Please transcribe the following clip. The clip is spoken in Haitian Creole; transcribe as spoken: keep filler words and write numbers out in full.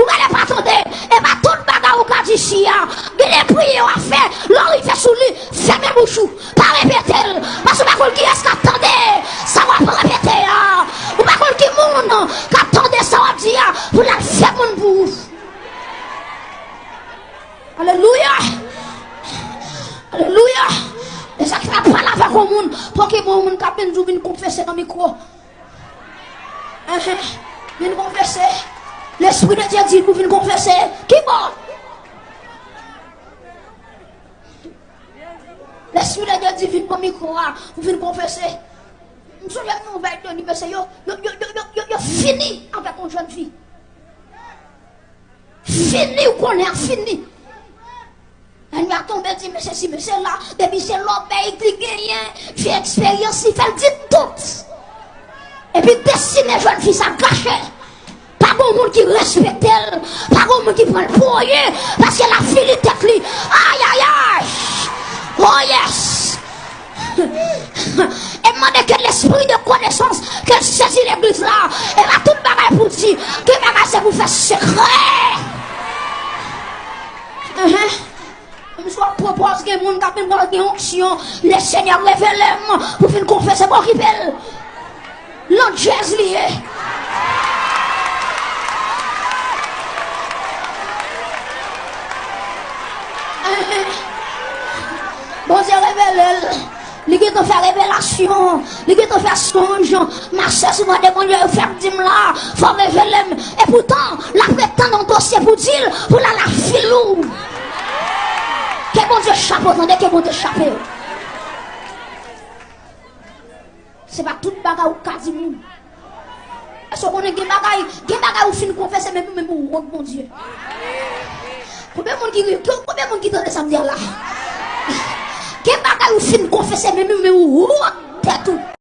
Ou genlè pa tande. E pa tout bagay ou ka di isi a. Genlè priye w ap fè, lè w rive sou li, fèmen bouch ou. Pa repete l. Paske ou pa konn kiyès k ap tande sa w ap repete a. Ou pa konn ki moun k ap tande sa w ap di a pou l al fè moun pou ou. Alelouya! Alelouya! E sa k fè w ap pale avèk yon moun, pou ki bon moun k ap vin di w vin konfese nan mikwo. Enhen. Vin konfese. Lespri de Dye di pou vin konfese. Ki bò? Lespri de Dye di vin pran mikwo a pou vin konfese. M sonje yon nouvèl de li, mesye, yo, yo, yo fini avèk yon jèn fi. Fini, ou konnen, fini. Lènmi a tonbe di, mesye, si mesye la, depi se lòbèy li genyen, vye eksperyans, li fè l di tout. Epi destine jèn fi sa gache. Pa gon moun ki respekte l, pa gon moun ki pran l pou oye, paske l ap fini tèt li. Ayayay! Oh yes! E m mande ke lespri de konesans, ke l sezi legliz la. E pa tout bagay pou di, gen bagay se pou fè sekrè. Enhen. M sot pwopòz gen moun k ap vin pral gen onksyon. Lesenyè revele m pou vin konfese, m okipe l. Landjèz li ye. Bondye revele l. Li gentan fè revelasyon. Li gentan fè sonj. Mastè, si mwen de Bondye, yo fè m di m la, fò revele m. Epoutan, l ap ret tann yon dosye pou di l, pou l al afile ou. Ke Bondye chape w, tande, ke Bondye chape w. Se pa tout bagay ou ka di moun. Èske w konnen gen bagay, gen bagay ou fin konfese, men ou menm ou wont Bondye? Konbyen moun ki, konbyen moun ki tande sa m di a la? Gen bagay ou fin konfese, men ou menm ou wont tèt ou.